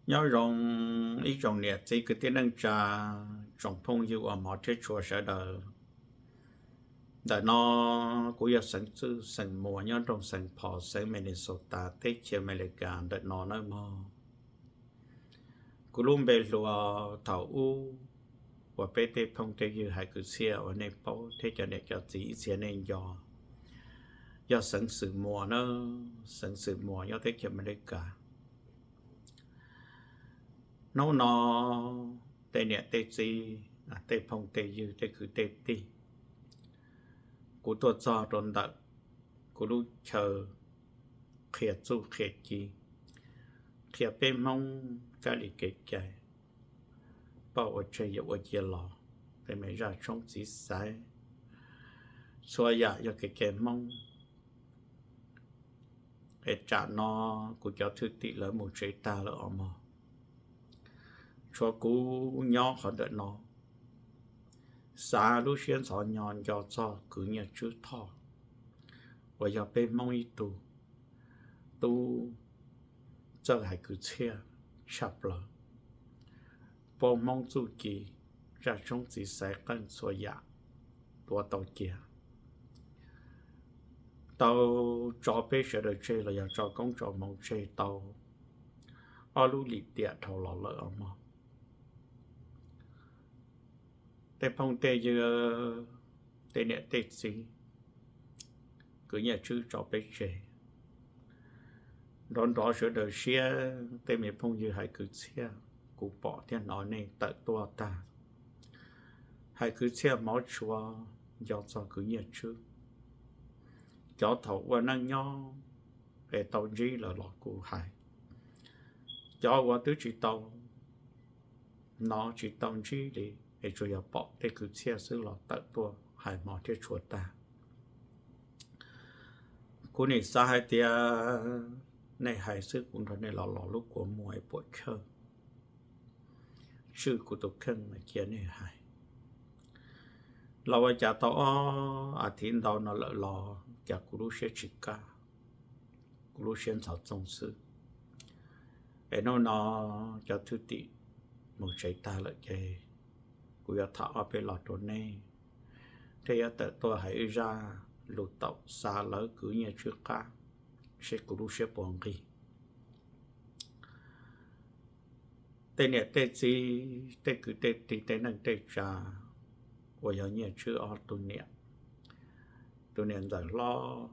Nyob zoo ib tsoom niam txiv kwv tij neej tsa, tsoom phooj ywg uas hmov thiab tshua sawv daws. Ntawm no kuv yog Xeev Txwj xeem Muas nyob nroog Saint Paul xeev Minnesota teb chaws Amelikas ntawm no nawb mog. Kuv lub npe hluas thaum ub uas peb tej phooj tej ywg hais kwv txhiaj uas nej paub thiab cov niam cov txiv ib txhia nej nco yog Xeev Xwm Muas na, Xeev Xwm Muas nyob teb chaws Amelikas. Hnub no tej niam tej txiv, tej phooj tej ywg tej kwv tej tij, kuv tuaj txog rau ntawm kuv lub chaw qhia txuj qhia ci, qhia peb Hmoob kab li kev cai, poj ua tseg yawm ua cia los, tej me zaj tshoob txiv xaiv, txhua yam yog kev cai Hmoob. Es tsam no kuv cov thwj tim lawv mus tsev tag lawm os mog, tshuav kuv nyob qhov ntawm no, xav lub siab ntxhov nyo nco txog kwv Nyiaj Tswb Thoj uas yog peb Hmoob ib tug tub txawj hais kwv txhiaj tshaj plaws, paub Hmoob txuj ci, zaj tshoob txiv xaiv qeej txhua yam tuav tau cia, tau tso peb sawv daws tseg los yog tso koob tso hmoov tseg tau ob lub lim tiam dhau los lawm os mog. Tej phooj tej ywg, tej niam tej txiv, kwv Nyiaj Tswb tso peb tseg, nrov nrov sawv daws siab tej me phooj ywg hais kwv txhiaj, kuv pom thiab hnov nej tawm tuaj tag, hais kwv txhiaj hmov tshua, nco txog kwv Nyiaj Tswb. Cov thaum ua neej nyob es tau ntsib lawm los kuv hais, cov uas twb tsis tau hnov tsis tau ntsib li es tsuas yog pom tej kwv txhiaj xwb los tawm tuaj hais hmov thiab tshua tag. Kuv nim xav hais tias nej hais xwb kuv nrog nej los los lub kua muag es puam chawj, tswj kuv tus kheej cia nej hais. Los ua cas tau ob as thiv ntau no lawm los cas kuv lub siab tsis kaj, kuv lub siab ntxhov txoog xwb. Es hnub no cov thwj tim mus tsev tag lawm ces kuv yuav tham ob peb los rau nej, thiab yuav tawm tuaj hais ib zaj lus taum xa lawv kwv Nyiaj Tswb qab, seb kuv lub siab puas nqig. Tej niam tej txiv, tej kwv tej tij, tej neej tej tsa uas yog Nyiaj Tswb ob tug niam, tus niam ntxawm hlob,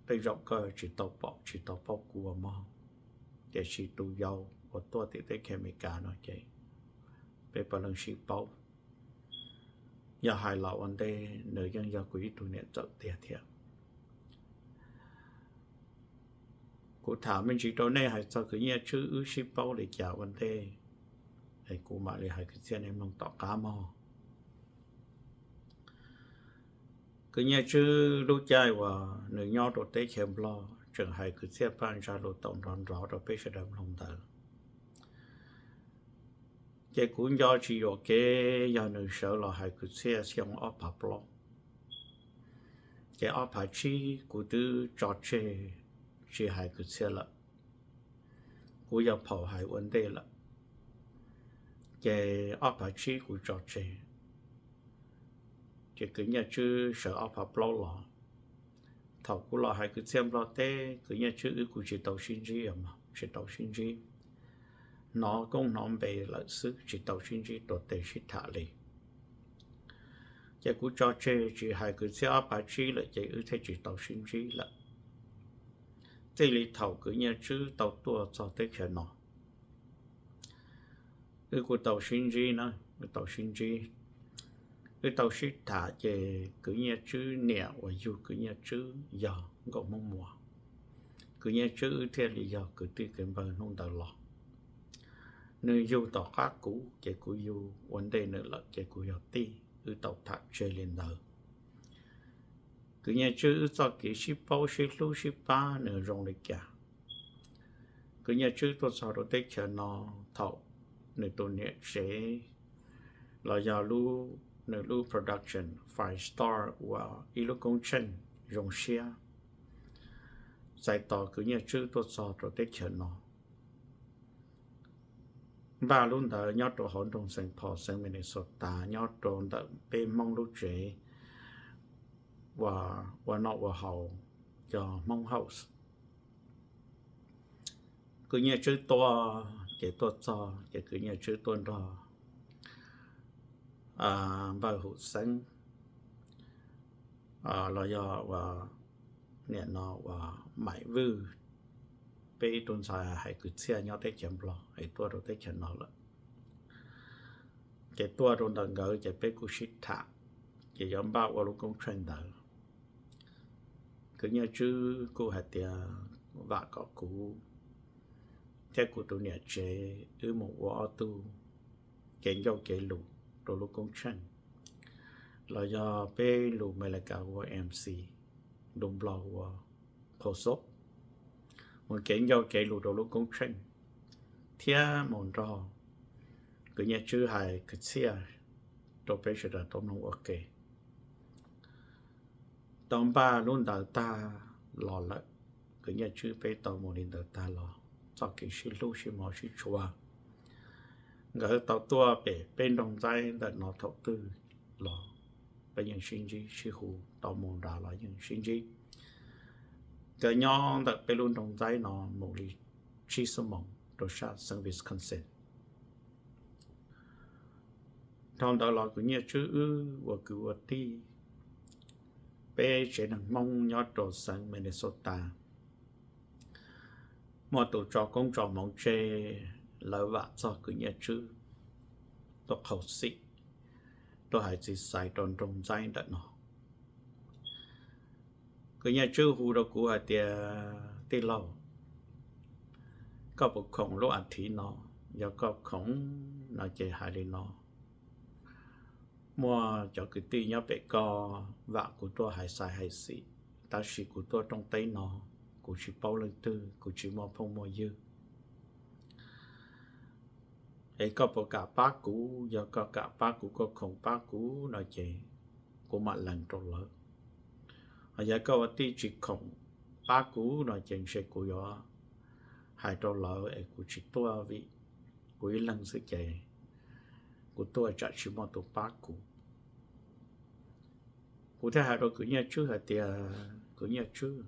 tej zaum koj tsis tau pom tsis tau paub kuv mog, tiam sis tus yau uas tuaj tim teb chaws Amelikas no ces peb puav leej sib paub. Yog hais los ua ntej nws yeej yog kuv ib tug niam ntxawm tiag thiab. Kuv tham me ntsis rau nej hais txog kwv Nyiaj Tswb wb sib paub li cas ua ntej, es kuv mam li hais kwv txhiaj nej mloog tom qab mog. Kwv Nyiaj Tswb lub caij uas nws nyob rau teb chaws Nplog tseem hais kwv txhiaj paj ntsa lus taum nrov nrov rau peb sawv daws mloog ntawd, ces kuv nco tsis yuam kev yog nws sawv los hais kwv txhiaj xyoo ob phav plaub, ces ob phav tsib kuv twb tso tseg tsis hais kwv txhiaj lawm. Kuv yog phaum hais ua ntej lawm, ces ob phav tsib kuv tso tseg, ces kwv Nyiaj Tswb sawv ob phav plaub los. Thaum kuv los hais kwv txhiaj Nplog teb, kwv Nyiaj Tswb wb kuj tsis tau sib ntsib, tsis tau sib ntsib, hnov koob hnov npe lawm xwb, tsis tau sib ntsib tuav tes sib tham li. Ces kuv tso tseg tsis hais kwv txhiaj ob phav tsib lawm ces wb thiaj tsis tau sib ntsib lawm. Txij li thaum kwv Nyiaj Tswb tau tuaj txog teb chaws no, wb kuj tau sib ntsib na, wb tau sib ntsib, wb tau sib tham ces kwv Nyiaj Tswb niam uas yug kwv Nyiaj Tswb yog nkauj Hmoob Muas. Kwv Nyiaj Tswb wb thiaj li yog kwv tij kwv npawg hnub ntawd los. Nws yug tom qab kuv ces kuv yug ua ntej nws lawm ces kuv yog tij, wb tau tham tseg li ntawd. Kwv Nyiaj Tswb wb txoj kev sib paub sib hlub sib pab nws zoo li cas. Kwv Nyiaj Tswb tuaj txog rau teb chaws no thaum nws tus niam tsev los yog nws lub production Five Star ua ib lub koob tsheej zoo siab, txais tos kwv Nyiaj Tswb tuaj txog rau teb chaws no. Npaj lub ntawd nyob rau hauv nroog Saint Paul, xeev Minnesota, nyob rau ntawm peb Hmoob lub tsev ua noj ua haus, yog Hmoob House. Kwv Nyiaj Tswb tuaj, ces tuaj txog ces Kwv Nyiaj Tswb tuaj nrog npawg Hum Xeeb los yog ua niam no ua Maim Vwj, peb ib tug ntxhais hais kwv txhiaj nyob teb chaws Nplog es tuaj rau teb chaws no lawm. Ces tuaj rau ntawm nkawd ces peb kuj sib tham, ces yuav npaj ua lub koob tsheej ntawd. Kwv Nyiaj Tswb kuj hais tias vam kom kuv thiab kuv tus niam tsev wb mus ua ob tug kev ncauj kev lus rau lub koob tsheej, los yog peb lus Amelikas ua M C, lus Nplog ua poso, mus kev ncauj kev lus rau lub koob tsheej, thiab mus nrog Kwv Nyiaj Tswb hais kwv txhiaj rau peb sawv daws tau mloog ua ke. Tau npaj lub ntawd tag los lawm, Kwv Nyiaj Tswb peb tau mus li ntawd tag los, txoj kev sib hlub sib hmov sib tshua, nkawd tau tuaj pem peb nroog Ntxaib ntawm no thaum twg los peb yeej sib ntsib, sib hu, tau mus nrad los yeej sib ntsib. Nkawd nyob ntawm peb lub nroog Ntxaib no mus li tsib xuab moos rau sab xeev Wisconsin. Dhau ntawd los Kwv Nyiaj Tswb wb ua kwv ua tij, peb tsev neeg Hmoob nyob rau xeev Minnesota muaj tus tso koob tso hmoov tseg, lawv vam txog Kwv Nyiaj Tswb tuaj qhau xim, tuaj hais txiv xaiv rau nroog Ntxaib ntawm no. Kwv Nyiaj Tswb hu rau kuv hais tias, tij laug, koj puas khoom lub as thiv no? Yog koj khoom no ces hais li no, muaj cov kwv tij nyob pem koj vam kuv tuaj hais xaiv hais xim, tab sis kuv tuaj rooj teb no, kuv tsis paub leej twg, kuv tsis muaj phooj muaj ywg. Es koj puas kam pab kuv? Yog koj kam pab kuv, koj khoom pab kuv no ces kuv mam lees rau lawv. Ho yog koj ua tij tsis khoom pab kuv no ces ntshe kuv yuav hais rau lawv es kuv tsis tuaj, vim kuv ib leeg xwb ces kuv tuaj tsam tsis muaj tus pab kuv. Kuv thiaj hais rau Kwv Nyiaj Tswb hais tias, Kwv Nyiaj Tswb,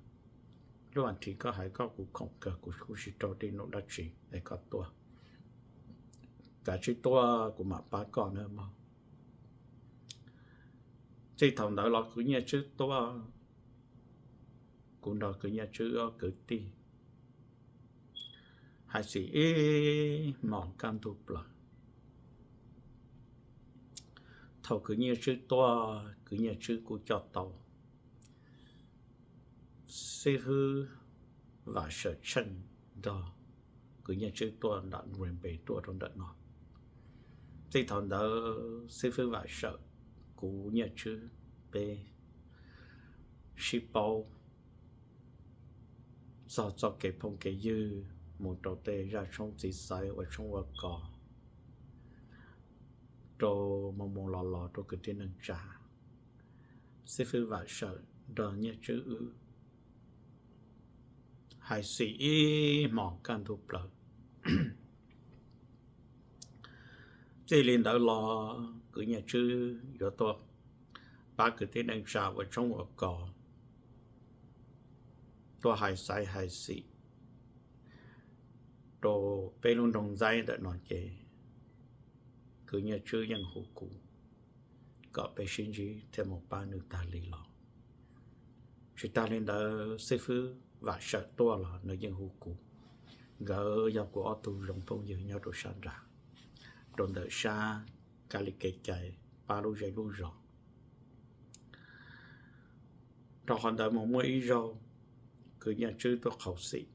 lub as thiv koj hais koj kuv khoom kawg, kuv kuj tsis raug dej num dab tsi es koj tuaj, kav tsij tuaj kuv mam pab koj nawb mog. Txij thaum ntawd los Kwv Nyiaj Tswb tuaj, kuv nrog Kwv Nyiaj Tswb ob kwv tij hais xim ib hmos kaj ntug plaws. Thaum Kwv Nyiaj Tswb tuaj, Kwv Nyiaj Tswb kuj coj tau xib fwb Vam Sawm Tsheej nrog Kwv Nyiaj Tswb tuaj nram Green Bay tuaj rau ntawm no. Txij thaum ntawd xib fwb Vam Sawm, kuv Nyiaj Tswb peb sib paub txog txoj kev phooj kev ywg mus rau tej zaj tshoob txiv xaiv ua tshoob ua kos rau mus mus los los rau kwv tij neej tsa. Xib fwb Vam Sawm nrog Nyiaj Tswb wb hais xim ib hmos kaj ntug plaws. Txij li ntawd los Kwv Nyiaj Tswb yuav tuaj pab kwv tij neej tsa ua tshoob ua kos, tuaj hais xaiv hais xim rau peb lub nroog Ntxaib ntawm no ces Kwv Nyiaj Tswb yeej hu kuv kom peb sib ntsib thiab mus pab nws tag li los. Tsis tag li ntawd xib fwb Vam Sawm tuaj los nws yeej hu kuv. Nkawd yog kuv ob tug zoo phooj ywg nyob rau sab nrad, rau ntawm sab kab li kev cai pab lub zej lub zos. Rau qhov ntawd mus muaj ib zaug Kwv Nyiaj Tswb tuaj qhau xim,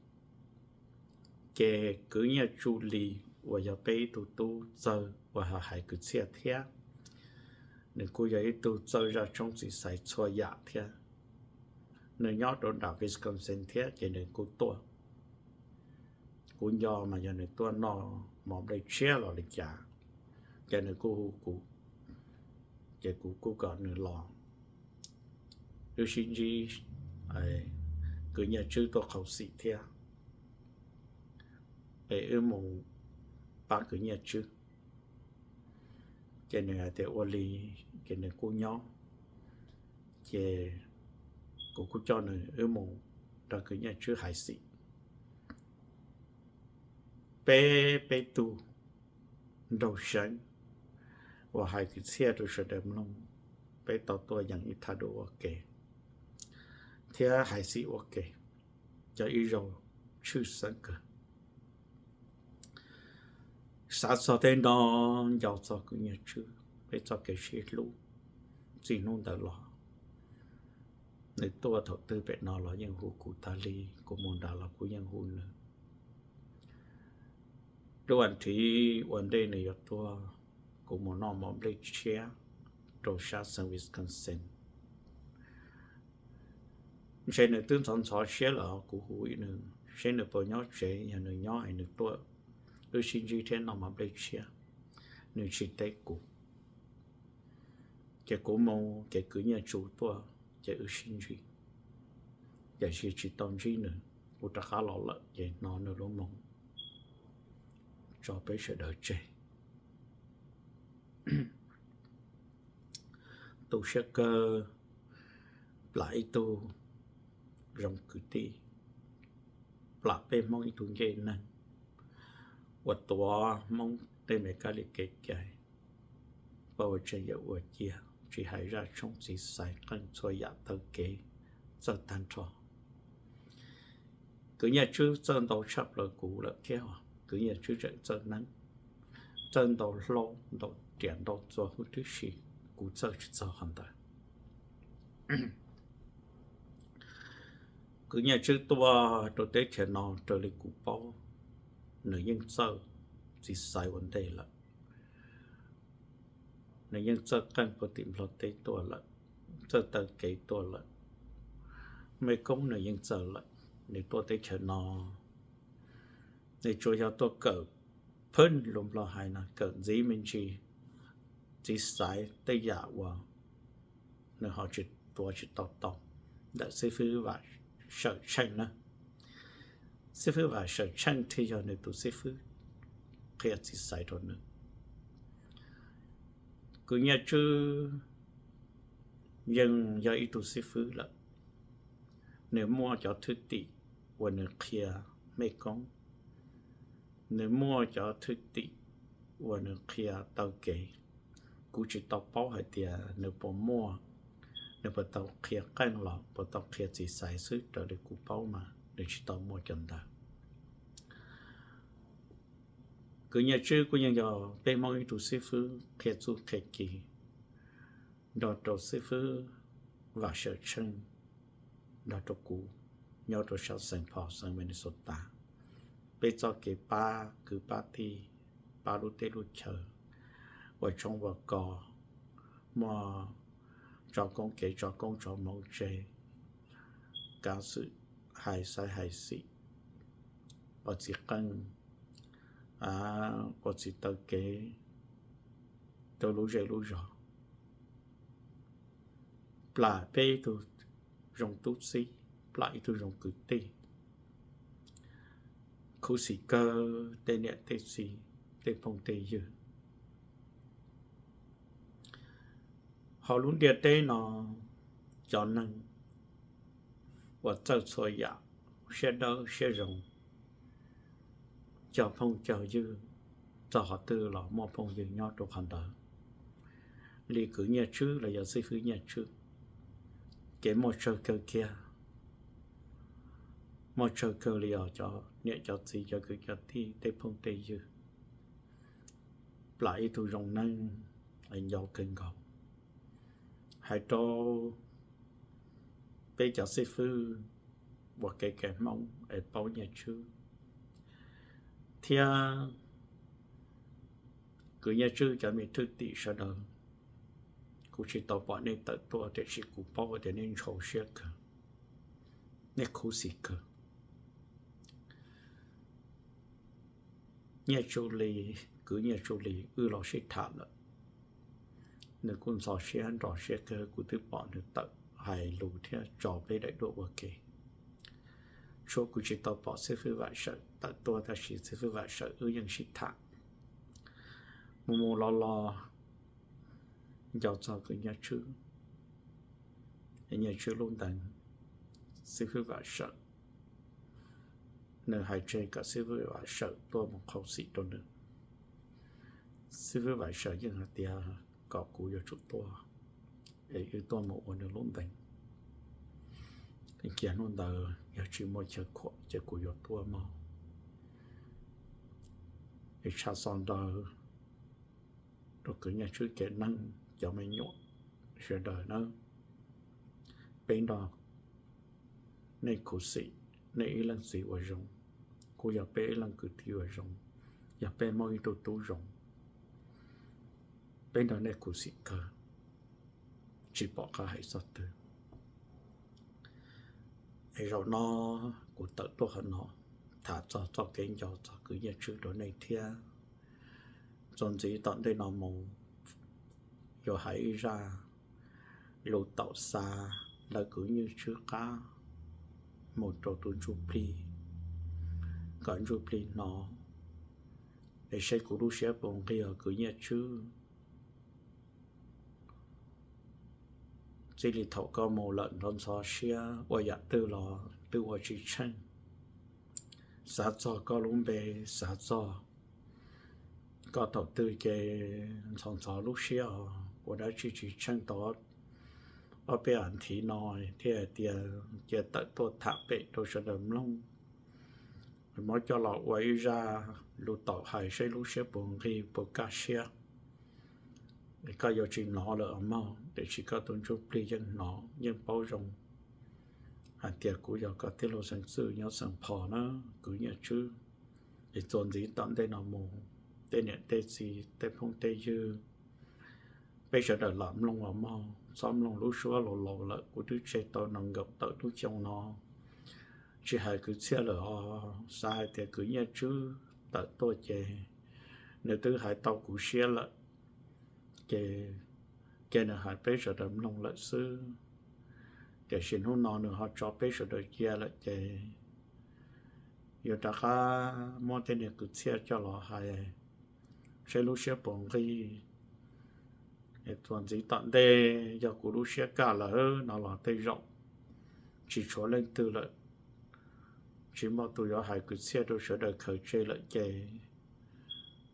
ces Kwv Nyiaj Tsu Lis uas yog peb ib tug tub txawg uas hais kwv txhiaj thiab, nws kuj yog ib tug txawj zaj tshoob txiv xaiv txhua yam thiab. Nws nyob rau nram Wisconsin thiab ces nws kuj tuaj. Kuv nco mas yog nws tuaj noj mov nplej tshiab los li cas, ces nws kuj hu kuv, ces kuv kuj kom nws los, wb sib ntsib. Kwv Nyiaj Tswb tuaj qhau xim thiab, es wb mus pab kwv Nyiaj Tswb. Ces nws hais tias ua li, ces nws kuj nyob. Ces kuv kuj coj nws wb mus nrog kwv Nyiaj Tswb hais xim. Peb peb tug nraug seev uas hais kwv txhiaj rau sawv daws mloog, peb tau tuaj yeem ib thaj dua ua ke thiab hais xim ua ke, cov ib zaug tshwj xeeb kawg. Xav txog tej no, nco txog kwv Nyiaj Tswb, peb txoj kev sib hlub txij hnub ntawd los, nws tuaj thaum twg pem no los yeej hu kuv tag li, kuv mus nram los kuv yeej hu nws. Lub as thiv ua ntej nws yuav tuaj, kuv mus noj mov nplej tshiab rau sab xeev Wisconsin. Ntshe nws twb ntxhov ntxhov siab lawm, kuv hu nws seb nws puas nyob tsev, yog nws nyob es nws tuaj wb sib ntsib thiab noj mov nplej tshiab. Nws tsis teb kuv. Ces kuv mus ces kwv Nyiaj Tswb tuaj ces wb sib ntsib. Tiam sis tsis tau ntsib nws, kuv rov qab los lawm ces hnov nws lub moo tso peb sawv daws tseg. Tu siab kawg, plam ib tug zoo kwv tij, plam peb Hmoob ib tug ncej neeg uas tuav Hmoob tej me kab li kev cai, pab ua tseem yawm ua cia, tsis hais zaj tshoob txiv xaiv qeej txhua yam taw kev txawj tag nrho. Kwv Nyiaj Tswb txawj ntau tshaj plaws kuv lawm thiab, kwv Nyiaj Tswb tseem txawj neeb, txawj ntau hlau ntau riam ntau txuas huv tib si, kuv txawj tsis txog qhov ntawd. Kwv Nyiaj Tswb tuaj rau teb chaws no raws li kuv paub, nws yeej txawj txiv xaiv ua ntej lawm. Nws yeej txawj qeej puag tim Nplog teb tuaj lawm, txawj taw kev tuaj lawm. Mej koob nws yeej txawj lawm. Nws tuaj teb chaws no, nws tsuas yog tuaj kawm phwj lus Nplog hais no, kawm ntxiv me ntsis txiv xaiv tej yam uas nws ho tsis tuav tsis tau tau ntawm xib fwb Vam Sawm Tsheej na. Xib fwb Vam Sawm Tsheej thiaj yog nws tus xib fwb qhia txiv xaiv rau nws. Kwv Nyiaj Tswb yeej yog ib tug xib fwb lawm, nws muaj cov thwj tim uas nws qhia mej koob, nws muaj cov thwj tim uas nws qhia taw kev. Kuv tsis tau paub hais tias nws puas muaj, nws puas tau qhia qeej los puas tau qhia txiv xaiv xwb, raws li kuv paub mas nws tsis tau muaj cov ntawd. Kwv Nyiaj Tswb kuj yeej yog peb Hmoob ib tug xib fwb qhia txuj qhia ci nrog rau xib fwb Vam Sawm Tsheej nrog rau kuv nyob rau sab Saint Paul, xeev Minnesota. Peb txoj kev pab kwv pab tij, pab lub teb lub chaw, ua tshoob ua kos, muaj tso koob kev tso koob tso hmoov tseg, kav xwm hais xaiv hais xim, ua txiv qeej, ua txiv taw kev rau lub zej lub zog. Plam peb ib tug zoo tub txib, plam ib tug zoo kwv tij, khuv xim kawg tej niam tej txiv, tej phooj tej ywg. Hauv lub ntiaj teb no, cov neeg uas txawj txhua yam, siab dawb siab zoo, cog phooj cog ywg, txog qhov twg los muaj phooj ywg nyob rau qhov ntawd. Li kwv Nyiaj Tswb los yog xib fwb Nyiaj Tswb, kev muaj tsawg kawg kiag, muaj tsawg kawg li os cov niam cov txiv cov kwv cov tij tej phooj tej ywg. Plam ib tug zoo neeg, nco kawg nkaus. Hais rau peb cov xib fwb ua kev cai Hmoob es paub Nyiaj Tswb thiab kwv Nyiaj Tswb cov me thwj tim sawv daws, kuv tsis tau pom nej tawm tuaj tiam sis kuv paub tias nej ntshau siab kawg, nej khuv xim kawg. Nyiaj Tswb Lis, kwv Nyiaj Tswb Lis wb los sib tham lawm, nws kuj ntxhov siab nrov siab kawg, kuv twb pom nws tawm hais lus thiab tso peb daim duab ua ke. Tshuav kuv tsis tau pom xib fwb Vam Sawm tawm tuaj tab sis xib fwb Vam Sawm wb yeej sib tham Mus mus los los nco txog kwv Nyiaj Tswb, Nyiaj Tswb lub ntees, xib fwb Vam Sawm, nws hais tseg kom xib fwb Vam Sawm tuaj mus qhau xim rau nws. Xib fwb Vam Sawm yeej hais tias kom kuv yuav tsum tuaj, es wb tuaj mus ua nws lub ntees. Cia hnub ntawd yog tsis muaj chaw khuam ces kuv yuav tuaj mog. Es tshaj xov ntawd rau kwv Nyiaj Tswb kev neeg, cov me nyuam sawv daws nawb. Peb nrog nej khuv xim, nej ib leej txiv uas zoo, kuj yog peb ib leej kwv tij uas zoo, yog peb muaj ib tug tub zoo, peb nrog nej khuv xim kawg, tsis pom qab hais txog twg. Es zaum no kuv tawm tuaj qhov no tham txog txoj kev nco txog kwv Nyiaj Tswb rau nej thiab. Txuas ntxiv tom ntej no mus yuav hais ib zaj lus taum xa ntawm kwv Nyiaj Tswb qab mus rau tus ntsuj plig, kom ntsuj plig hnov, es seb kuv lub siab puas nqig os kwv Nyiaj Tswb. Txij li thaum koj mus lawm nrov ntxhov siab ua yam twg los twb ua tsis tsheej. Xav txog koj lub npe, xav txog koj thaum twg ces ntxhov ntxhov lub siab os, ua dab tsi tsis tsheej tau ob peb as thiv no thiaj hais tias cia tawm tuaj tham pem rau sawv daws mloog. Muab coj los ua ib zaj lus taum hais seb lub siab puas nqig puas kaj siab. Koj yuav tsis hnov lawm os mog, tiam sis koj tus ntsuj plig yeej hnov yeej paub zoo hais tias kuv yog koj tij laug Xeev Txwj nyob Xeev Phos na, kwv Nyiaj Tswb. Es txuas ntxiv tom ntej no mus, tej niam tej txiv tej phooj tej ywg, peb sawv daws lam mloog os mog, txhob mloog lub suab laus laus lawm, kuv twb tseg tau nees nkaum tawm lub xyoo no tsis hais kwv Txhiaj lawm os. Xav hais tias kwv Nyiaj Tswb tawm tuaj ces nws twb hais tau kuv siab lawm, ces cia nws hais peb sawv daws mloog lawm xwb. Tiam sis hnub no nws ho tso peb sawv daws cia lawm ces yuav rov qab muab tej niag kwv Txhiaj coj los hais seb lub siab puas nqig. Txuas ntxiv tom ntej yog kuv lub siab kaj lawm no los tej zaum tsis tshuav leej twg lawm, tsis muaj tus yuav hais kwv Txhiaj rau sawv daws khaws tseg lawm ces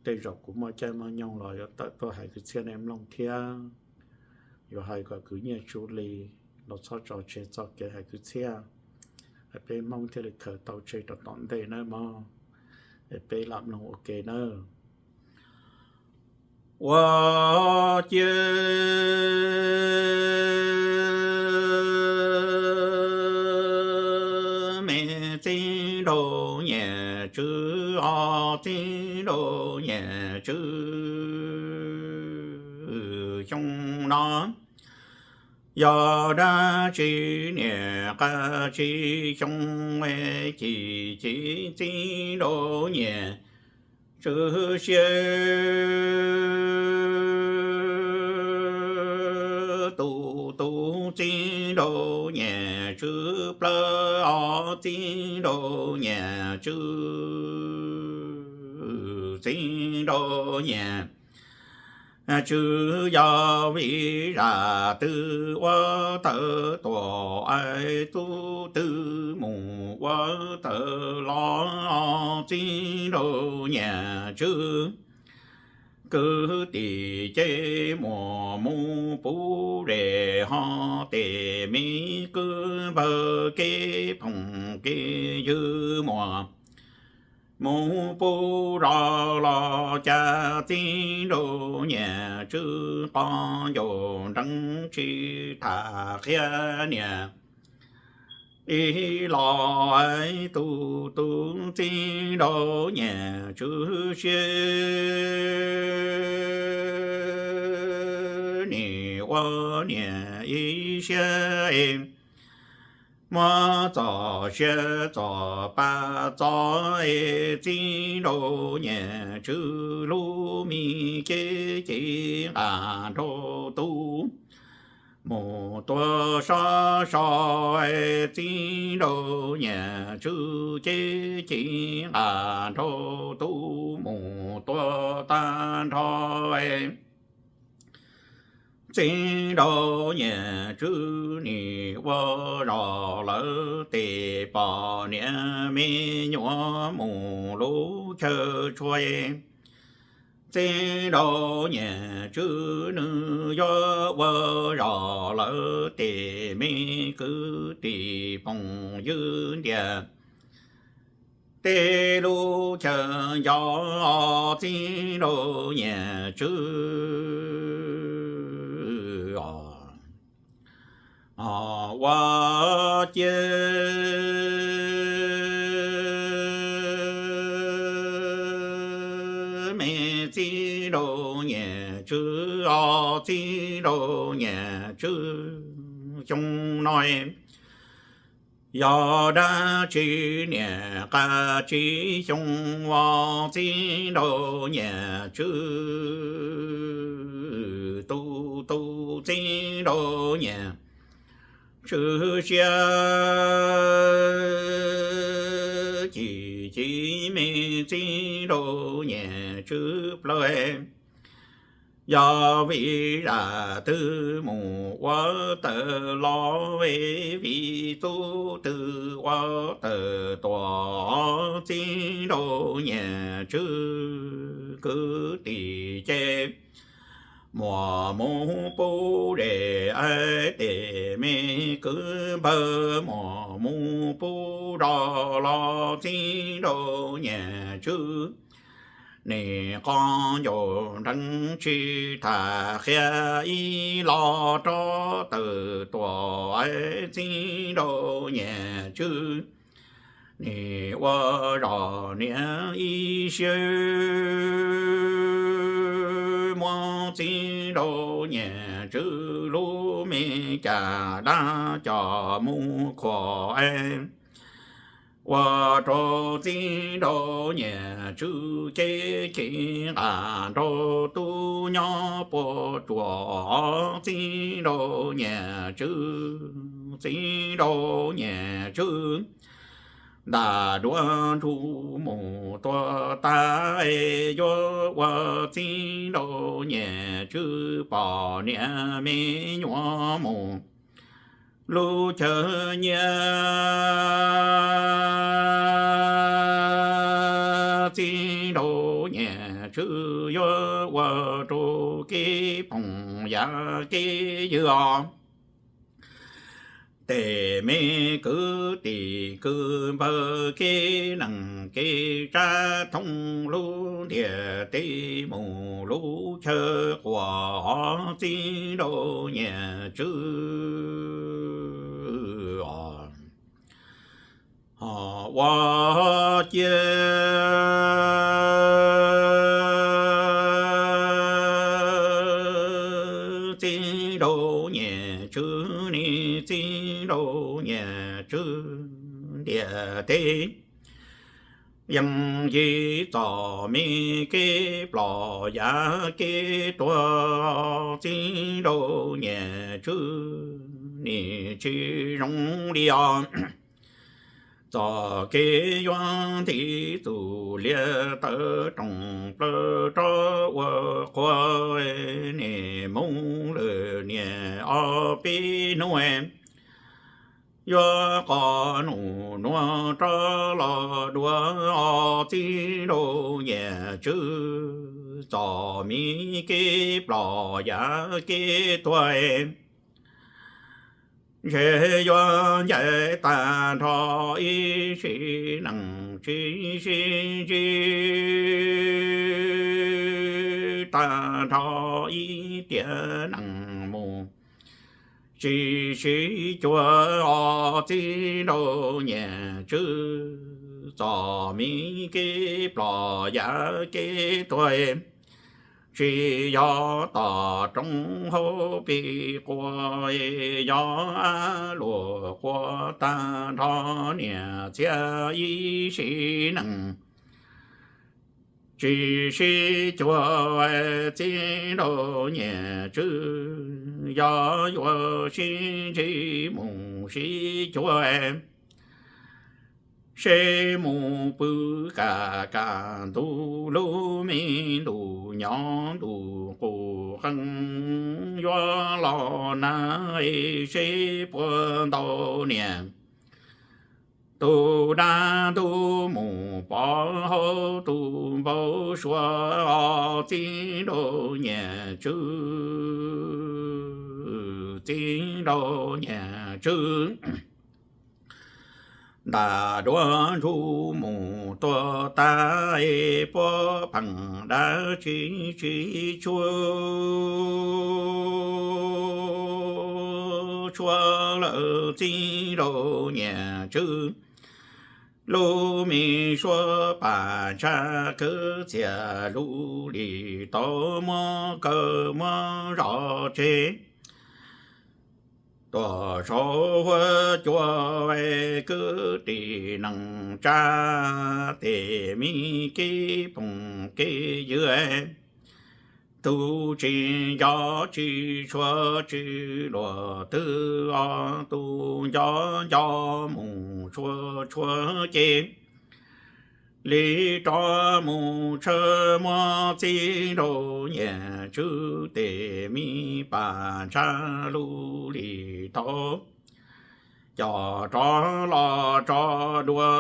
tej zaum kuv muaj caij muaj nyoog los yuav tawm tuaj hais kwv Txhiaj nej mloog thiab. Yuav hais kom kwv Nyiaj Tswb li los txhob tso tseg txoj kev hais kwv Txhiaj, es peb Hmoob thiaj li khaws tau tseg rau tom ntej nawb mog. Es peb lam mloog ua ke nawb. Ua ciav me txiv nraug Nyiaj Tswb os, txiv nraug Nyiaj Tswb, xyoo no yog dab tsi niam qab tsis xyoo, chim chim txiv nraug Nyiaj Tswb siab. Tus tus txiv nraug Nyiaj Tswb plawv os, txiv nraug Nyiaj Tswb, txiv nraug Nyiaj Tswb yog vim zaj twg ua tawm tuaj, es txuj twg mus ua tawm los, txiv nraug Nyiaj Tswb. Kwv tij ces muaj mus puv zej hov, tej me kwv npawg kev phooj kev ywg muaj mus puv zog los cas, txiv nraug Nyiaj Tswb qhov ncauj nrees tsis tham qhia niam ib los, tus tus txiv nraug Nyiaj Tswb siab. Nim ua niam ib siab, muab txoj sia txoj pa txo, txiv nraug Nyiaj Tswb lub me cev ces nqa nraug tus mus tua sab so, txiv nraug Nyiaj Tswb cev ces nqa nraug tus mus tua tag nrho. Txiv nraug Nyiaj Tswb nim ua zog lawm tes pom niam me nyuam mus lub chaw tshua. Txiv nraug Nyiaj Tswb nws yuav ua zog lawm tes me kwv tij phooj ywg ntiaj teb lub chaw nco txiv nraug Nyiaj Tswb os. Ua ciav me txiv nraug Nyiaj Tswb os, txiv nraug Nyiaj Tswb, xyoo no yog dab tsi niam qab tsib xyoo os, txiv nraug Nyiaj Tswb, tu tu txiv nraug Nyiaj Tswb siab ci ci me txiv nraug Nyiaj Tswb plaws. Yog vim zaj twg mus ua tawm los, vim txuj twg ua tawm tuaj, txiv nraug Nyiaj Tswb kwv tij ces muaj mus pub zes, tes me kwv npawg muaj mus pub zog los, txiv nraug Nyiaj Tswb nim qhov ncauj nrees tsis tham qhia ib los rov tawm tuaj, txiv nraug Nyiaj Tswb nim ua zog niam ib siab muab txiv nraug Nyiaj Tswb lub me cas dab coj mus khuam ua rau txiv nraug Nyiaj Tswb cev cev nqa nraug tub nyob puag tsuas, txiv nraug Nyiaj Tswb, txiv nraug Nyiaj Tswb ntam duav ntsuj mus tua tag, yuav ua txiv nraug Nyiaj Tswb pom niam me nyuam mus lub chaw nyiaj, txiv nraug Nyiaj Tswb yuav ua rau kev phoom yam kev ywg os. Tes me kwv tij kwv npawg kev neej kev tsav thoob lub ntiaj teb mus lub chaw quas, txiv nraug Nyiaj Tswb os. Ua ciav txiv nraug Nyiaj Tswb ne, txiv nraug Nyiaj Tswb, ntiaj teb yeej yim txom me kev plom yam kev tuag, txiv nraug Nyiaj Tswb nim tsis zoo li os. Txoj kev yuav nti txuj liaj tawm rooj plaws rov ua qhua, nim mus lwm niaj ob peb hnub yuav qos num nuav rov los dua, txiv nraug Nyiaj Tswb, txom me kev plom yam kev tuag. Ntshe yuav ncaim tag nrho ib sim neej, tsis sib ntsib tag nrho ib tiam neej mus, tsis sib cuag os, txiv nraug Nyiaj Tswb, txom me kev plom yam kev tuag. Tsis yog tom roob hauv pes quas, yog luag quas tag nrho niam txiv ib sim neej, tsis sib cuag, txiv nraug Nyiaj Tswb, yog yuav sib ntsib mus sib cuag, seb mus pw kam kam ntug lub me ntuj nyob ntuj qus qees yuav los na, seb puas ntau niam tus dab ntub mus pov hauv tus npau suav os, txiv nraug Nyiaj Tswb, txiv nraug Nyiaj Tswb. Ntas duav ntsuj mus tuag tas, puab pheej dab tsi tsis tshua, tshua lawm txiv nraug Nyiaj Tswb. Lub me suab pas ntshai kwv txhiaj lub lim tau muab kaw muab zov tseg. Tuaj saum huab cua kwv tij neej tsa, tej me kev phooj kev ywg, tus tsis nco tsis tshua tsis luag twg os, tus nco nco mus tshua tshua ces li rov mus tshawb muab txiv nraug Nyiaj Tswb tej me pas ntshai lub lim tau coj rov los tso dua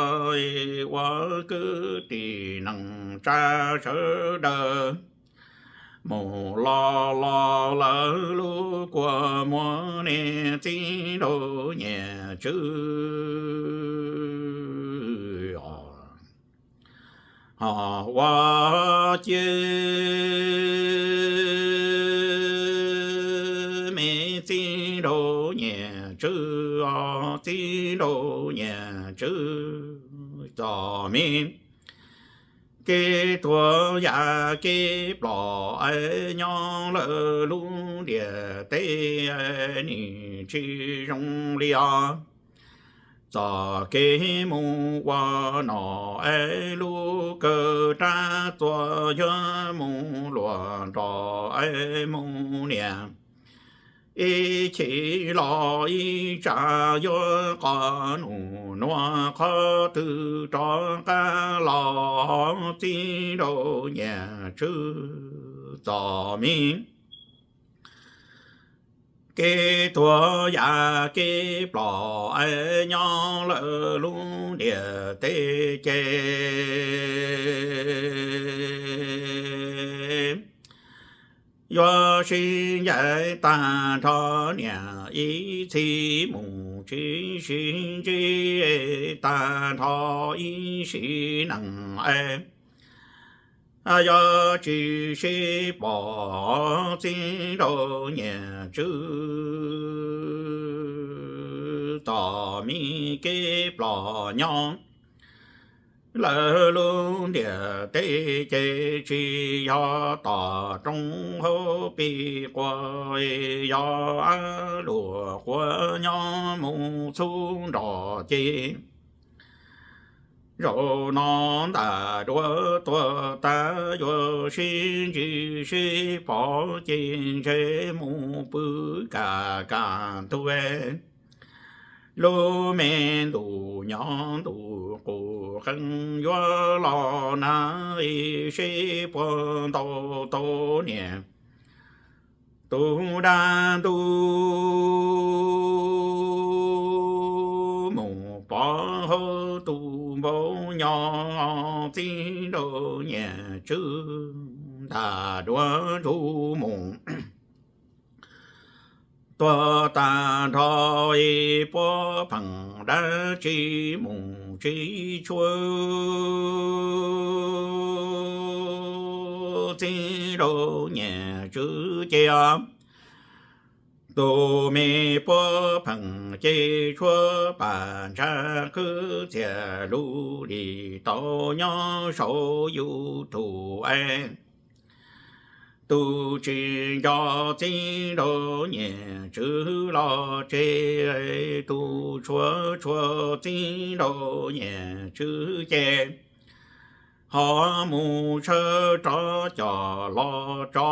ua kwv tij neej tsa sawv daws mus los los lawm lub kua muag ne txiv nraug Nyiaj Tswb os. Ho ua ciav me txiv nraug Nyiaj Tswb os, txiv nraug Nyiaj Tswb txom me. Kev tuag yam kev plom es nyob lawm lub ntiaj teb nim tsis zoo li os. Txoj kev mus ua nom es lub kawg rab txuas yuav mus luag nrog es mus niam. Ib chim los ib tsam yuav qoj num nuav qhov twg rov qab los txiv nraug Nyiaj Tswb txom me. Kev tuag yam kev plom es nyob lawm lub ntiaj teb ces yuav sib ncaim tag nrho niam ib txhis mus tsis sib ntsib tag nrho ib sim neej es yuav tsis sib pom txiv nraug Nyiaj Tswb txom me kev plom nyob lawm lub ntiaj teb ces tsis yog tom roob hauv pes quas, yog av luaj quas nyob mus txhub nroj ces zaum no ntas duav tuag tas yuav sib ntsib sib pom ces ntshe mus pw kam kam ntug lub me ntuj nyob ntuj qus qees yuav los na, seb puas ntau tau niam tus dab ntub mus pov hauv tus npau nyo txiv nraug Nyiaj Tswb ntas duav ntsuj mus tuag tag nrho, puab pheej dab tsi mus tsis tshua txiv nraug Nyiaj Tswb ces tus me puab pheej ces tshuab pas ntshai kwv txhiaj lub lim tau nyob saum YouTube es tus tsis nco txiv nraug Nyiaj Tswb los tseg, tus tshua tshua txiv nraug Nyiaj Tswb ces ho mus tshawb rov coj los tso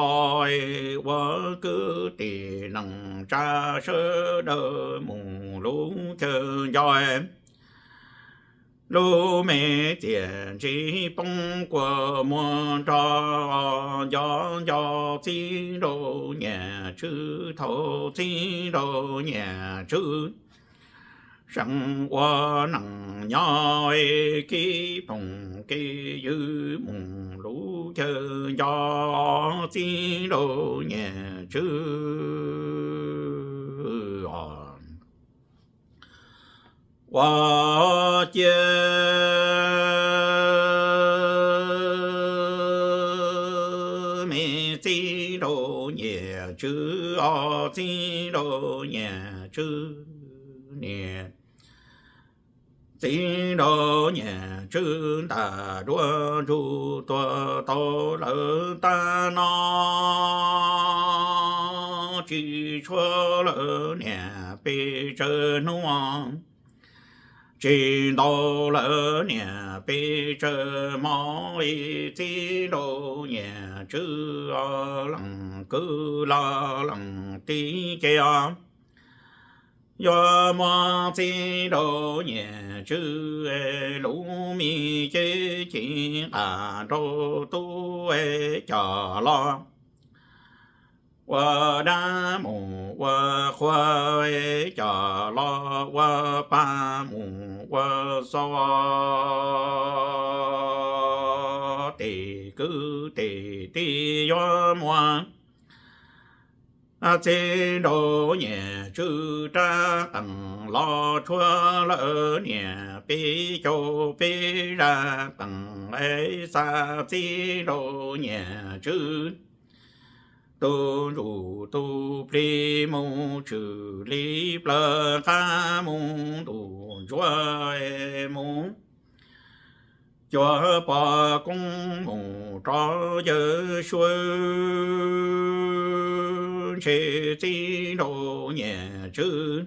ua kwv tij neej tsa sawv daws mus lub chaw nco. Lub me txiaj ntsig poob kua muag nrog, nco nco txiv nraug niam tswv, thaum txiv nraug niam tswv seem ua neej nyob, kev phooj kev ywg mus lub chaw nco txiv nraug niam tswv os. Ua ciav me txiv nraug niam tswv os, txiv nraug niam tswv niam, txiv nraug niam tswv ntas duab ntsug tuag tau lawm tag no, tsis tshuav lawm niam pes tsawg hnub, tsis ntau lawm niam pes tsawg hmo, txiv nraug niam tswv leej kwv los leej tij ces yuav muab txiv nraug niam tswv lub me cev ci nqa rau tub coj los ua dab mus ua qhua, coj los ua pab mus ua xov. Tes kwv tes tij yuav muab txiv nraug niam tswv rab qeej los tshuav lawm niam peb caug peb zaj qeej, xa txiv nraug niam tswv tus ntsuj tus plig mus tshwm li plaws qab mus ntuj ntsuab mus cuag poj koob mus rov yawg suav, ntshe txiv nraug niam tswv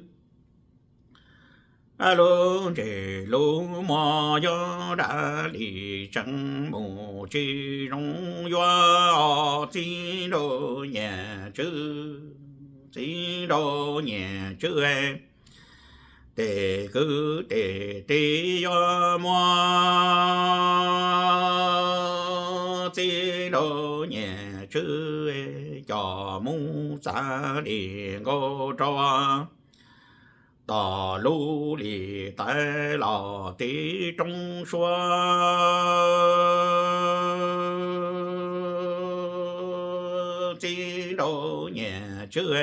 lub ntsej lub muag yuav dam li tseem mus tsis zoo yuav os, txiv nraug niam tswv, txiv nraug niam tswv. Tes kwv tes tij yuav muab txiv nraug niam tswv coj mus txav li nkaus rau tom lub lis tais los tim roob suab. Txiv nraug niam tswv,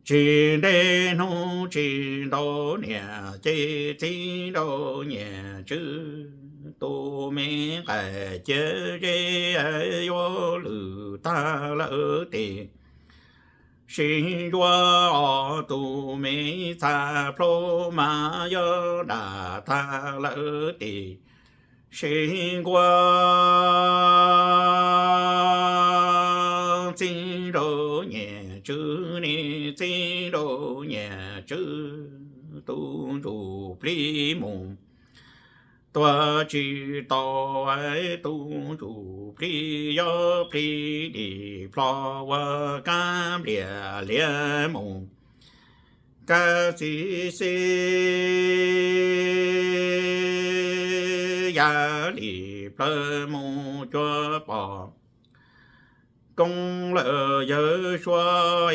tsis ntev hnub tsis ntau niam ces txiv nraug niam tswv tus me nqaij ciaj zeb yuav lwj tag lawm tes, sib ntsuab os, tus me txha plaub mas yuav dam tag lawm tes, sib nkuaj. Txiv nraug niam tswv ne, txiv nraug niam tswv tus ntsuj plig mus tuag tsis tau, tus ntsuj plig yuav plig dim plho ua kab nplias liab mus kab xib xib, yam li plaws mus cuag poj koob lawm yawg suav.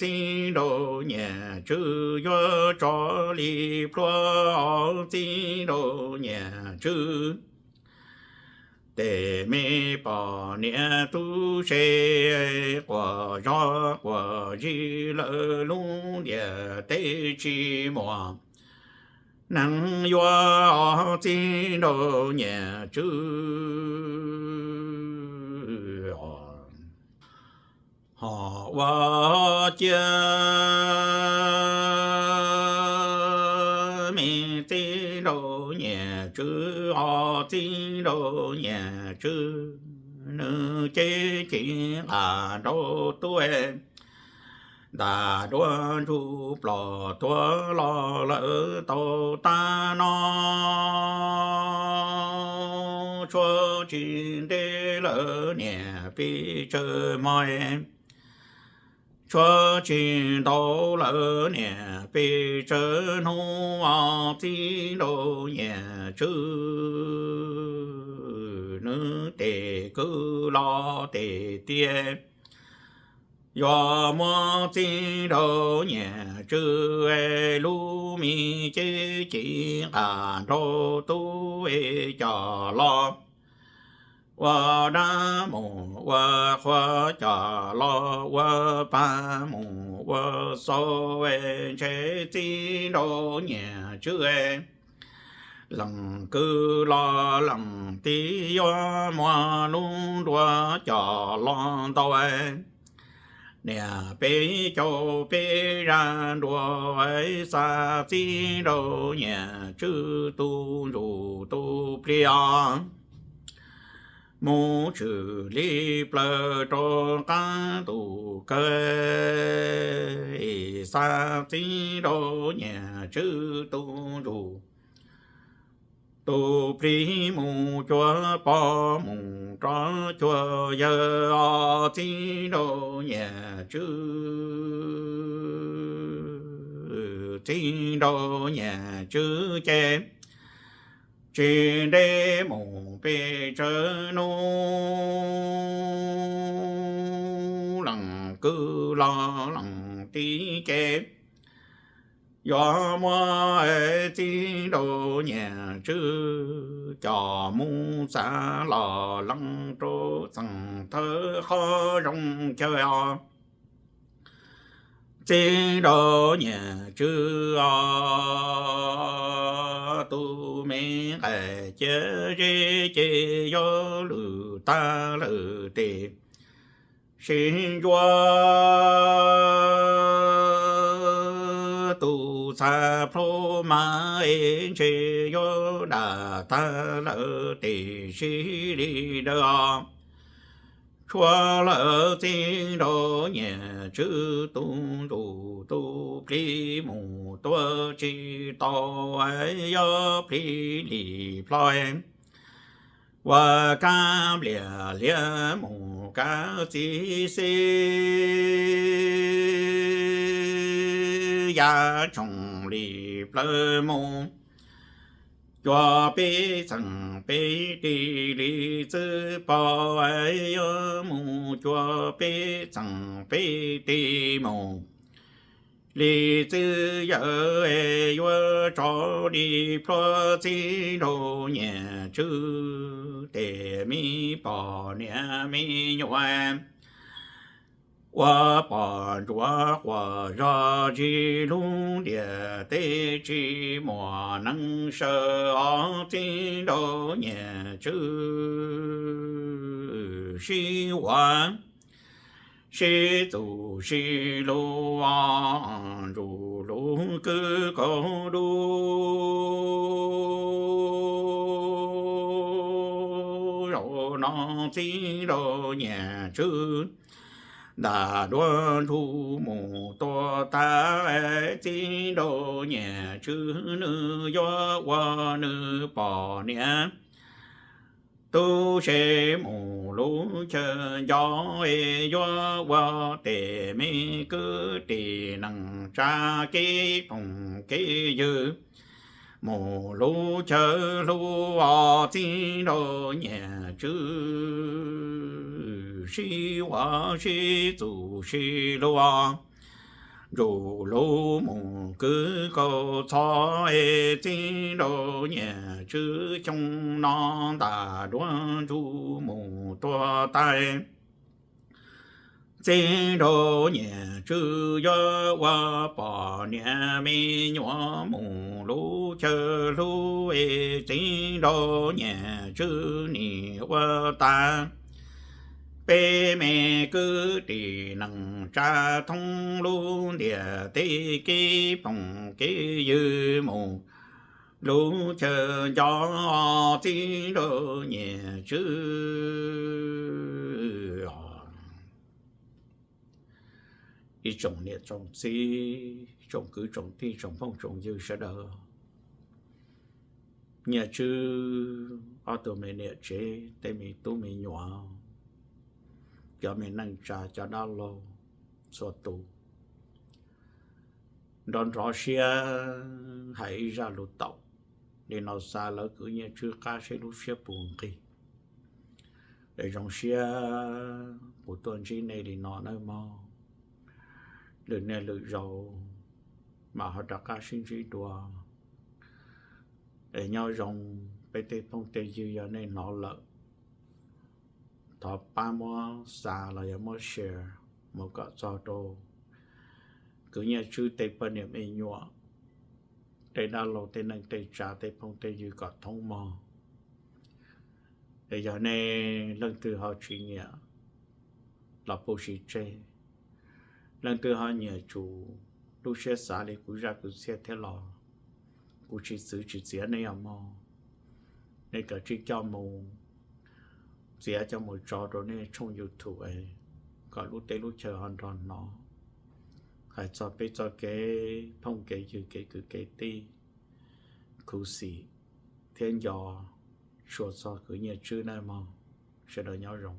Txiv nraug niam tswv yuav tso li plhuav os, txiv nraug niam tswv. Tes me poj niam tub se quas zog quas zis lawm lub ntiaj teb tsis muaj neeg yuav os, txiv nraug niam tswv os. Ho ua ciav me txiv nraug niam tswv os, txiv nraug niam tswv, nws cev ci nqa rau tub ntas duab ntsuj ploj tuag los lawm tau tag no, tshuav tsis ntev lawm niam pes tsawg hmo. tshuav tsis ntau lawm niam pes tsawg hnub os txiv nraug Nyiaj Tswb. Nws tes kwv los tes tiag yuav muab txiv nraug Nyiaj Tswb lub me cev ci nqa nrog tub coj los ua dab mus ua qhua, coj los ua pag mus ua xau, ntshe txiv nraug Nyiaj Tswb lees kwv los lees tij yuav muab lub nruas coj los ntaus. Niam peb caug peb zaj nruas xa txiv nraug Nyiaj Tswb tus ntsuj tus plig os, mus tshwm li plaws rau qab tus kawg, xa txiv nraug Nyiaj Tswb tus ntsuj tus plig mus cuag pog mus rov cuag yawg os txiv nraug Nyiaj Tswb. Txiv nraug Nyiaj Tswb ces tsis ntev mus pes tsawg hnub, lees kwv los lees tij ces yuav muab txiv nraug Nyiaj Tswb coj mus xav los lees rau txheej thawj qhov zoo chaw os. Txiv nraug Nyiaj Tswb os, tus me nqaij ciaj zeb ces yog lwm tag lawm tes sib ntsuas, tus txha plhu mas es ntshe yuav dam tag lawm tes sib li daws os. Tshuav lawm txiv nraug Nyiaj Tswb tus ntsuj tus plig mus tuaj tsis tau, yog plig li plho ua kab nplias liab mus kab txi xi, yav tshoom li plawv mus cuag peb txheej peb tij li txwb pog, yuav mus cuag peb txheej peb tij mus li txwb yawg, yuav tso li plhuav txiv nraug Nyiaj Tswb tes me poj niam me nyuam ua pom ntsuav quas zog zis lub ntiaj teb tsis muaj neeg sawv os txiv nraug Nyiaj Tswb. Sib ua sib txuj sib lug os, ntsuj lug kwv kaus dub zaum no txiv nraug Nyiaj Tswb ntam duab ntsuj mus tua tag, txiv nraug Nyiaj Tswb nws yuav ua nws poj niam tub se mus lub chaw nco, yuav ua tej me kwv tij neej tsa kev phooj kev ywg mus lub chaw hlub os txiv nraug Nyiaj Tswb. Sib ua sib txuj sib lug os, ntsuj lug mus kwv kaus txhob, txiv nraug Nyiaj Tswb xyoo no ntam duab ntsuj mus tua tag. Txiv nraug Nyiaj Tswb yuav ua poj niam me nyuam mus lub chaw hlub, txiv nraug Nyiaj Tswb nim ua tag. Peb me kwv tij neej tsa thoob lub ntiaj teb kev phooj kev ywg mus lub chaw nco txiv nraug Nyiaj Tswb. Ib tsoom niam tsoom txiv, tsoom kwv tsoom tij, tsoom phooj tsoom ywg sawv daws, Nyiaj Tswb ob tug me niam tsev, tej me tub me nyuam, cov me neej tsa, cov dab laug, txhua tus nrov nrov siab hais ib zaj lus taum li no xa lawv kwv Nyiaj Tswb qab seb lub siab puas nqig. Es zoo siab kuv tuaj ntsib nej li no nawb mog. Lwm niaj lwm zaus mam ho rov qab sib ntsib dua. Es nyob zoo peb tej phooj tej ywg, yog nej hnov lawm thov pab muab xa los yog muab share mus kom txog rau kwv Nyiaj Tswb tej poj niam me nyuam, tej dab laug tej neej tej tsav tej phooj tej ywg kom thoob mog. Es yog nej leej twg ho tsis nyiam los pub siv tseg, leej twg ho nyiam tsum lub siab xav li kuv zaj kwv txhiaj thiab los kuv tsis txwv tsis txiav nej os mog. Nej kav tsij coj mus txiav coj mus tso rau nej tshooj YouTube kom lub teb lub chaw ho nrog hnov hais txog peb txoj kev phooj kev ywg kev kwv kev tij, khuv xim thiab nco tshua txog kwv Nyiaj Tswb nawb mog. Sawv daws nyob zoo.